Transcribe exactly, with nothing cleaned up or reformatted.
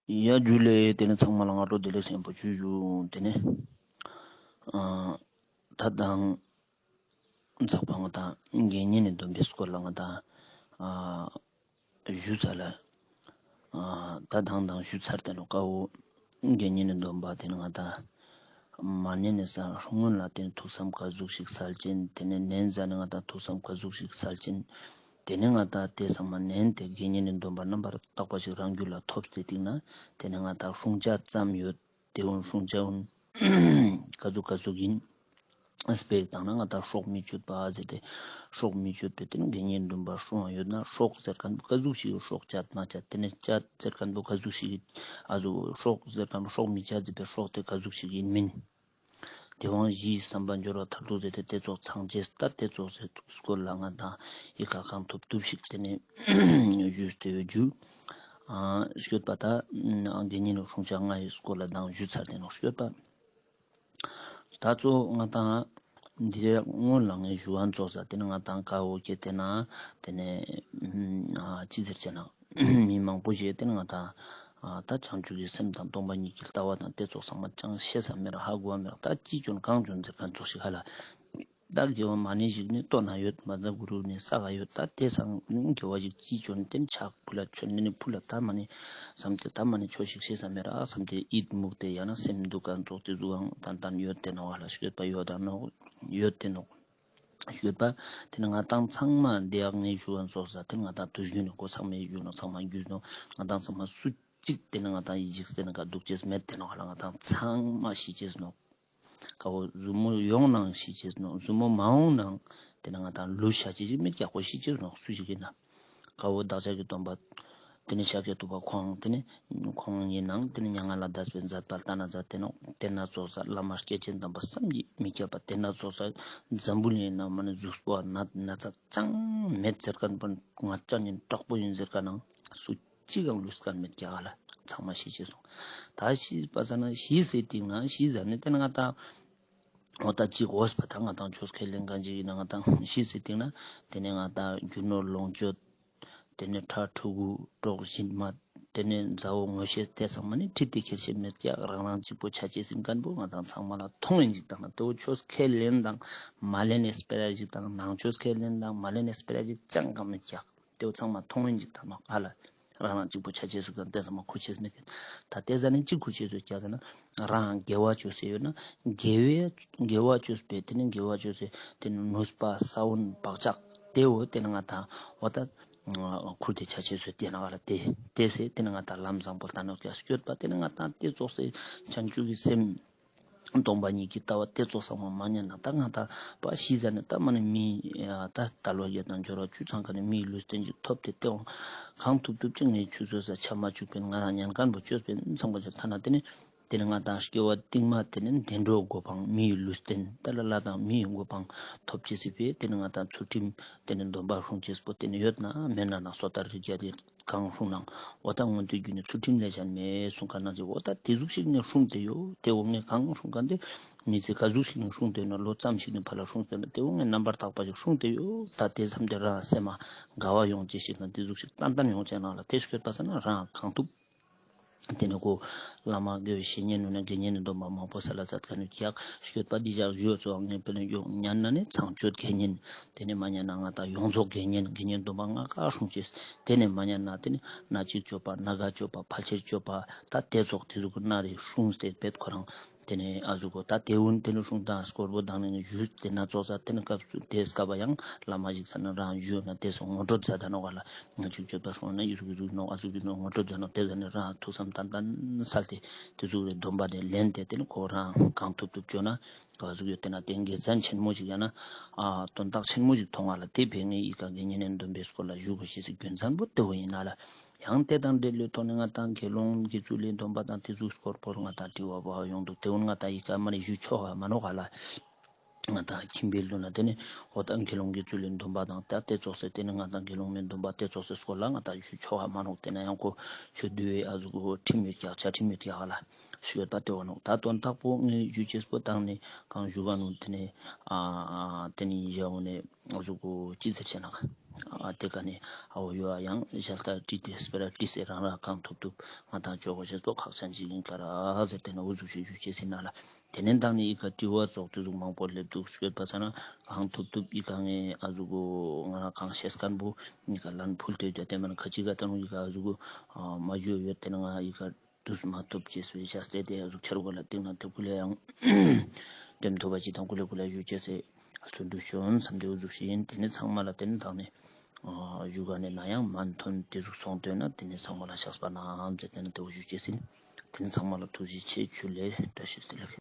ཡ་ཇུ་ལེ། ཏེ་ནེ་ཚང་མ་ལ་སྔ་དྲོ་བདེ་ལེགས་ཆེན་པོ་ཞུ་ཞུ། ཏེ་ནེ་ཨ་ད་དང་ཚག་པ་ང་དང་དགེ་བསྙེན་ནི་སྡོམ་པའི་སྐོར་ལ་ང་དང་ཨ་ཞུ་ཚར་ལ། ཨ་ད་དང་དང་ཞུ་ཚར་ཏེ་ནོག་ཀ་བོ། དགེ་བསྙེན་ནི་སྡོམ་པ་ཏེ་ནེ་ང་དང་མ་ནེ་ནེ་ས་སྔོན་ལ་ཏེ་ནེ་ཐུགས་བསམ་ཀ་ཟུག་ཞིག་སལ་ཅེན། ཏེ་ནེ་ནན་ཟ་ནེ་ང་དང་ཐུགས་བསམ་ཀ་ཟུག་ཞིག་སལ་ཅེན། ཏེ་ནེ་ང་དང་ཏེ་ཚང་མ་ནན་ཏེ་དགེ་བསྙེན་ནི་སྡོམ་པ་རྣམ་པར་དག་པ་ཞིག་རང་རྒྱུད་ལ་ཐོབ་སྟེ་སྟིང་ནེ་ཏེ་ནེ་ང་དང་སྲུང་བྱ་ཙམ་ཡོད། ཏེ་བོ་སྲུང་བྱ་བོ་ཀ་ཟུག་ཀ་ཟུག་ཨིན། དཔེ་བཏང་ན་ང་དང་སྲོག་མི་གཅོད་པ་ཟེར་ཏེ། སྲོག་མི་གཅོད་པའི་ཏེ་ནེ་དགེ་བསྙེན་སྡོམ་པ་སྲུང་བ་ཡོད་ན་སྲོག་ཟེར་ཁན་བོ་ཀ་ཟུག་ཞིག་སྲོག་བཅད་མ་བཅད། ཏེ་ནེ་བཅད་ཟེར་ཁན་བོ་ཀ་ཟུག་ཞིག་ཨ་ཟུག་སྲོག་ཟེར་ཁན་བོ་སྲོག་མི་བཅད་ཟེར་བའི་སྲོག་ཏེ་ཀ་ཟུག་ཞིག་ཨིན་མིན། ཏེ་བོ་གཞི་བསམ་པ་སྦྱོར་བ་མཐར་ཐུག་ཟེར་ཏེ་ཏེ་ཙོགས་ཚང་ཅེས། ད་ཏེ་ཙོགས་སི་སྐོར་ལ་ང་དང་ཨི་ཀ་གང་ཐུབ་ཐུབ་ཞིག་ཏེ་ནེ་ཞུས་ཏེ་ཡོད་ཞུ། ཨ་ཤོད་པ་ད་དགེ་བསྙེན་ནི་སྲུང་བྱ་ལྔའི་སྐོར་ལ་དང་ཞུ་ཚར་ཏེ་ནོག་ཤོད་པ། ད་ཚོ་ང་དང་འདི་རེ་སྔོན་ལ་ངས་ཞུ་བ་ཙོགས་ས་ཏེ་ནེ་ང་དང་ཀ་བོ་ཁྱེད་ཏེ་ན་ཏེ་ནེ་ཨ་ཅི་ཟེར་ཅེ་ན་མི་མང་པོ་ཞིག་ཏེ་ནེ་ང་དང་ཨ་ད་བྱང་ཆུབ་ཀྱི་སེམས་དང་སྟོང་པ་ཉིད་ཀྱི་ལྟ་བ་དང་ཏེ་ཙོགས་ཚང་མ་ཅང་ཤེས་ས་མེད་ར་ཧ་གོ་བ་མེད་ར། ད་ཅི་བྱོན་གང་བྱོན་ཟེར་ཁན་ཙོགས་ཤིག་ཧ་ལ། ད་དགེ་བ་མ་ནེ་ཞིག་ནི་ལྟོ་ན་ཡོད། མ་ད་གུ་རུ་ནི་ས་ག་ཡོད། ད་ཏེ་སང་དགེ་བ་ཞིག་ཅི་བྱོན་ཏེ་ཕྱག་ཕུལ་ལ་བྱོན་ནི་ཕུལ་ལ་ད་མ་ནེ་བསམ་སྟེ་ད་མ་ནེ་ཆོས་ཤིག་ཤེས་ས་མེད་ར་བསམ་སྟེ་ཡིད་མུག་སྟེ་ཡང་ན་སེམས་སྡུག་ག་ཙོགས་ཏེ་ཟུག་ཡང་ཏན་ཏན་ཡོད་ཏེ་ནོག་ཧ་ལ་ཤོད་པ་ཡོད་ད་ནོག་ཡོད་ཏེ་ནོག་ཤོད་པ། ཏེ་ནེ་ང་དང་ཚང་མ་འདི་ཡག་ནེ་ཞུ་བ་ཙོགས་ས་ཏེ་ནེ་ང་དང་དུས་རྒྱུན་ནེ་ཁོ་ཚང་མའི་རྒྱུ་ནོག་ཚང་མ་རྒྱུ་ནོག་ང་དང་ཚང་མ་སུ་ཅིག་ཏེ་ནེ་ང་དང་ཡིད་ཅིག་སྟེ་ནེ་ག་འདུག་ཅེས་མེད་ཏེ་ནོག་ཧ་ལ། ང་དང་ཚང་མ་ཤི་ཅེས་ནོག་ཀ་བོ་ཟུར་མོ་ཡོང་ནའང་ཤི་ཅེས་ནོག་ཟུར་མོ་མ་ཡོང་ནའང་ཏེ་ནེ་ང་དང་ལུས་ཤ་ཅེས་ཅིག་མེད་ཀྱག་ཁོ་ཤི་ཅེས་ནོག་སུ་ཞིག་ཨིན་ན། ཀ་བོ་བདག་ཅག་གི་སྟོན་པ་ཏེ་ནེ་ཤཱཀྱ་ཐུབ་པ་ཁོང་ཏེ་ནེ་ཁོང་ཨིན་ནའང་ཏེ་ནེ་མྱ་ངན་ལས་འདས་པའི་མཛད་པ་ལྟ་ན་མཛད་ཏེ་ནོག་ཏེ་ན་ཙོགས་ས་བླ་མ་སྐྱེས་ཆེན་དམ་པ་བསམ་གྱིས་མི་ཁྱབ་པ་ཏེ་ན་ཙོགས་ས་འཛམ་བུ་གླིང་ན་མ་ནེ་གཟུགས་པོ་ན་ན་ཚ་ཅང་མེད་ཟེར་ཁན་པོ་ང་ཅག་ནི་དྲག་པོ་ཨིན་ཟེར་ཁན་ནང་སུ་ཅིག་ཡང་ལུས་ཁན་མེད་ཀྱག་ཧ་ལ། ཚང་མ་ཤི་ཅེས་སོང་། ད་ཤི་པ་ས་ན་ཤི་ཟེར་སྟིང་ན་ཤི་ཟེར་ནེ་ཏེ་ནེ་ང་དང་འོ་ད་ཅིག་འོས་པ་ད་ང་དང་ཆོས་ཁས་ལེན་ག་ཅིག་ཨིན་ན་ང་དང་ཤི་ཟེར་སྟིང་ན་ཏེ་ནེ་ང་དང་རྒྱུ་ནོར་ལོངས་སྤྱོད་ཏེ་ནེ་ཕྲུ་གུ་གྲོགས་ཞན་མ་ཏེ་ནེ་མཛའ་བོ་ངོ་ཤེས་ཏེ་ཚང་མ་ནི་ཁྲིད་དེ་ཁྱེར་ཤེས་མེད་ཀྱག་རང་རང་གཅིག་པོ་ཆ་ཅེས་ཨིན་ཁན་པོ་ང་དང་ཚང་མ་ལ་མཐོང་ཡིན་ཅིག་དང་ན་ཏེ་བོ་ཆོས་ཁས་ལེན་དང་མ་ལེན་ནི་སྤེ་ར་ཅིག་དང་ནང་ཆོས་ཁས་ལེན་དང་མ་ལེན་ནི་སྤེ་ར་ཅིག་ཅང་གང་མེད་ཀྱག་ཏེ་བོ་ཚང་མ་མཐོང་ཡིན་ཅིག་དང་ནོག་ཧ་ལ། རང་རང་གཅིག་པོ་ཆ་ཅེས་སུ་དང་ཏེ་ཚང་མ་ཁུར་ཅེས་མེད་ཀྱག་ད་ཏེ་ཟ་ནེ་ཅིག་ཁུར་ཅེས་སུ་ཀྱག་ཟེར་ན་རང་དགེ་བ་ཅོས་ཟེར་ཡོད་ན་དགེ་བའི་དགེ་བ་ཅོས་པའི་ཏེ་ནེ་དགེ་བ་ཅོས་ཟེར་ཏེ་ནེ་ནུས་པ་ས་བོན་བག་ཆགས་ཏེ་བོ་ཏེ་ནེ་ང་དང་འོ་ད་ཁུར་ཏེ་ཆ་ཅེས་སུ་ཏེ་ནེ་ང་ལ་ཏེ་ཏེ་སེ་ཏེ་ནེ་ང་དང་ལམ་བཟང་པོ་ལྟ་ནོག་ཀྱག་སྐྱོད་པ་ཏེ་ནེ་ང་དང་ཏེ་ཙོགས་སེ་བྱང་ཆུབ་ཀྱི་སེམས་སྟོང་པ་ཉིད་ཀྱི་ལྟ་བ་ཏེ་ཙོགས་ཚང་མ་མ་ཉན་ན་ད་ང་དང་པ་ཤི་ཟ་ནེ་ད་མ་ནེ་མི་ད་དལ་བ་བརྒྱད་དང་འབྱོར་བ་བཅུ་ཚང་ཁན་ནི་མིའི་ལུས་རྟེན་ཅིག་ཐོབ་སྟེ་ཏེ་འོང་གང་ཐུབ་ཐུབ་ཅིག་ངས་ཆུད་ཟོས་ས་ཆ་མ་བཅུག་པིན་ང་དང་ཉན་ཁན་པོ་ཅོས་པིན་ཚང་པ་ཅིག་ཐ་ན་ཏེ་ནེ་ཏེ་ནེ་ང་དང་སྐྱེ་བ་རྟིང་མ་ཏེ་ནེ་བདེ་འགྲོ་གོ་འཕང་མིའི་ལུས་རྟེན་ཏ་ལ་ལ་དང་མིའི་གོ་འཕང་ཐོབ་ཅེས་སི་ཕིའ་ཏེ་ནེ་ང་དང་ཚུལ་ཁྲིམས་ཏེ་ནེ་སྡོམ་པ་སྲུང་ཅེས་པོ་ཏེ་ནེ་ཡོད་ན་མེད་ན་ན་སོ་ཐར་རིགས་བརྒྱད་དེ་གང་སྲུང་ནའང་འོ་ད་སྔོན་དུས་རྒྱུན་ནེ་ཚུལ་ཁྲིམས་ལས་གཞན་མེད་གསུང་ཁན་ནང་ཅིག་འོ་ད་ཏེ་ཟུག་ཞིག་ནེ་སྲུང་སྟེ་ཡོད། ཏེ་འོ་ངས་གང་སྲུང་ཁན་ཏེ་མི་ཚེ་ག་ཟུག་ཞིག་ནེ་སྲུང་སྟེ་ཡོད་ན་ལོ་ཙམ་ཞིག་ནེ་ཕར་ལ་སྲུང་སྟེ་ཡོད་ན་ཏེ་འོ་ངས་རྣམ་པར་དག་པ་ཞིག་སྲུང་སྟེ་ཡོད། ད་ཏེ་བསམ་སྟེ་རང་སེམས་མ་དགའ་བ་ཡོང་ཅེས་ཤིག་དང་ཏེ་ཟུག་ཞིག་ཏན་ཏན་ཡོང་ཅེས་ནང་ལ་ཏེ་སྐྱོད་པ་ས་ན་རང་གང་ཐུབ། ཏེ་ནེ་ཁོ་བླ་མ་དགེ་བའི་བཤེས་གཉེན་ནུ་ན་དགེ་བསྙེན་ནི་སྡོམ་པ་མང་པོ་སལ་ལ་མཛད་ཁན་ནུ་ཀྱག་སྐྱོད་པ་འདི་ཞག་ཞུ་ཚོ་ངས་དཔེར་ན་ཡོང་ཉན་ན་ནི་ཚངས་སྤྱོད་དགེ་བསྙེན། ཏེ་ནེ་མ་ཉན་ན་ང་དང་ཡོངས་རྫོགས་དགེ་བསྙེན་དགེ་བསྙེན་སྡོམ་པ་ལྔ་ཀ་སྲུང་ཅེས། ཏེ་ནེ་མ་ཉན་ན་ཏེ་ནེ་སྣ་གཅིག་སྤྱོད་པ་སྣ་འགའ་སྤྱོད་པ་ཕལ་ཆེར་སྤྱོད་པ་ད་ཏེ་ཙོགས་ཏེ་ཟུག་གི་སྣ་རེ་སྲུང་སྟེ་པེད་ཁོ་རང་། ཏེ་ནེ་ཨ་ཟུག་གོ་ད་ཏེ་འུན་ཏེ་ནེ་སྲུང་དང་སྐོར་པོ་དང་ནེ་ཞུས་ཏེ་ན་ཙོགས་ས་ཏེ་ནེ་སྐབས་སུ་ཏེ་སྐབས་པ་ཡང་བླ་མ་ཞིག་ས་ན་རང་ཞུ་ན་ཏེ་སོ་ངོ་སྤྲོད་མཛད་ད་ནོག་ག་ལ། ང་ཅིག་སྤྱོད་པ་སྲུང་ན་ཨི་ཟུག་ཨི་ཟུག་ནོག་ཨ་ཟུག་ཨི་ཟུག་ནོག་ངོ་སྤྲོད་མཛད་ནོག། ཏེ་ཟ་ནེ་རང་ཐུགས་བསམ་ཏན་ཏན་སལ་ཏེ་ཏེ་ཟུག་རེ་སྡོམ་པ་ཏེ་ལེན་ཏེ་ཏེ་ནེ་ཁོ་རང་གང་ཐུབ་ཐུབ་ཅོ་ན་ག་ཟུག་ཡོད་ཏེ་ན་ཏེ་དགེ་མཚན་ཆེན་མོ་ཞིག་ཡང་ན་ཨ་དོན་དག་ཆེན་མོ་ཞིག་མཐོང་བ་ལ་ཏེ་ཕན་ངེ་ཨི་ཀ་དགེ་བསྙེན་ནི་སྡོམ་པའི་སྐོར་ལ་ཞུ་གོས་ཤེས་སི་རྒྱུ་མཚན་པོ་ཏེ་བོ་ཨིན་ན་ལ། ཡང་ཏེ་དང་འབྲེལ་ལོས་ཐོག་ནེ་ང་དང་དགེ་སློང་དགེ་ཚུལ་ལི་སྡོམ་པ་དང་ཏེ་ཟུག་སྐོར་པོ་ང་དང་དྲི་བ་བ་ཡོང་དུག། ཏེ་འུན་ང་དང་ཨི་ཀ་མ་ནེ་ཞུ་ཆོག་ག་མ་ནོག་ག་ལ། ང་དང་ཁྱིམ་པའི་ལུགས་ན་ཏེ་ནེ་འོ་ད་དགེ་སློང་དགེ་ཚུལ་ལི་སྡོམ་པ་དང་ད་ཏེ་ཙོགས་སེ་ཏེ་ནེ་ང་དང་དགེ་སློང་མའི་སྡོམ་པ་ཏེ་ཙོགས་སེ་སྐོར་ལ་ང་དང་ཞུ་ཆོག་ག་མ་ནོག། ཏེ་ན་ཡང་ཁོ་ཆོས་འདུལ་བའི་ཨ་ཟུག་གོ་ཁྲིམས་ཡོད་ཀྱག་བཅའ་ཁྲིམས་ཡོད་ཀྱག་ག་ལ་ཞུ་ཡོད་པ་ཏེ་བོ་ནོག། ད་དོན་དག་པོ་ངས་ཞུ་ཅེས་པོ་དང་ནེ་གང་ཞུ་བ་ནོག་ཏེ་ནེ་ཨ་ཏེ་ནེ་ཡིན་ཞག་འོ་ནེ་ཨ་ཟུག་གོ་ཅི་ཟེར་ཆེ་ན་ག་ ཨ་དེ་ཀ་ནེ་ཨ་བོ་ཡོ་ཨ་ཡང་ཞལ་ལྟ་དྲི་དེ་སྤེ་ར་དྲི་སེ་རང་རང་གང་ཐུབ་ཐུབ་ང་དང་ཆོ་གོ་ཤེས་པོ་ཁག་ཅན་ཅིག་ཨིན་ཀ་ར་ཟེར་ཏེ་ནེ་འུ་ཟུག་ཞིག་ཞུ་ཅེས་ཨིན་ན་ལ། དེ་ནེ་མདང་ནེ་ཨི་ཀ་དྲི་བ་ཙོགས་དེ་ཟུག་མང་པོ་སླེབས་འདུག་སྐྱོད་པ་ས་ན་གང་ཐུབ་ཐུབ་ཨི་ཀ་ངས་ཨ་ཟུག་གོ་ང་རང་གང་ཤེས་མཁན་པོ་ཨི་ཀ་ལན་ཕུལ་ཏེ་ཡོད་དེ་མན་ཁ་ཅིག་ག་ད་ནོ་ཨི་ཀ་ཨ་ཟུག་གོ་མ་ཞུ་ཡོད་དེ་ནེ་ང་ཨི་ཀ་དུས་མ་ཐོབ་ཅེས་པའི་ཤ་སྟེ་དེ་ཨ་ཟུག་ཆར་གོ་ལ་སྟེང་ན་དེ་ཀུ་ལེ་ཡང་དེམ་ཐོབ་པ་ཅི་དང་ཀུ་ལེ་ཀུ་ལེ་ཞུ་ཅེས་སེ་ཚུལ་འདུ་ཤོན་བསམ་དེ་འུ་ཟུག་ཤིག་ཨིན། དེ་ནེ་ཚང་མ་ལ་དེ་ནེ་མདང་ནེ་ཨ་ཞུ་ག་ནེ་ན་ཡང་མན་ཐོན་དེ་ཟུག་སོང་དོན་ན་དེ་ནེ་ཚང་མ་ལ་ཤགས་པ་ན་ཨམ་ཟེར་དེ་ནེ་དེ་འུ་ཞུ་ཅེས་ཨིན། དེ་ནེ་ཚང་མ་ལ་ཐུགས་རྗེ་ཆེ། ཇུ་ལེ། བཀྲ་ཤིས་བདེ་ལེགས།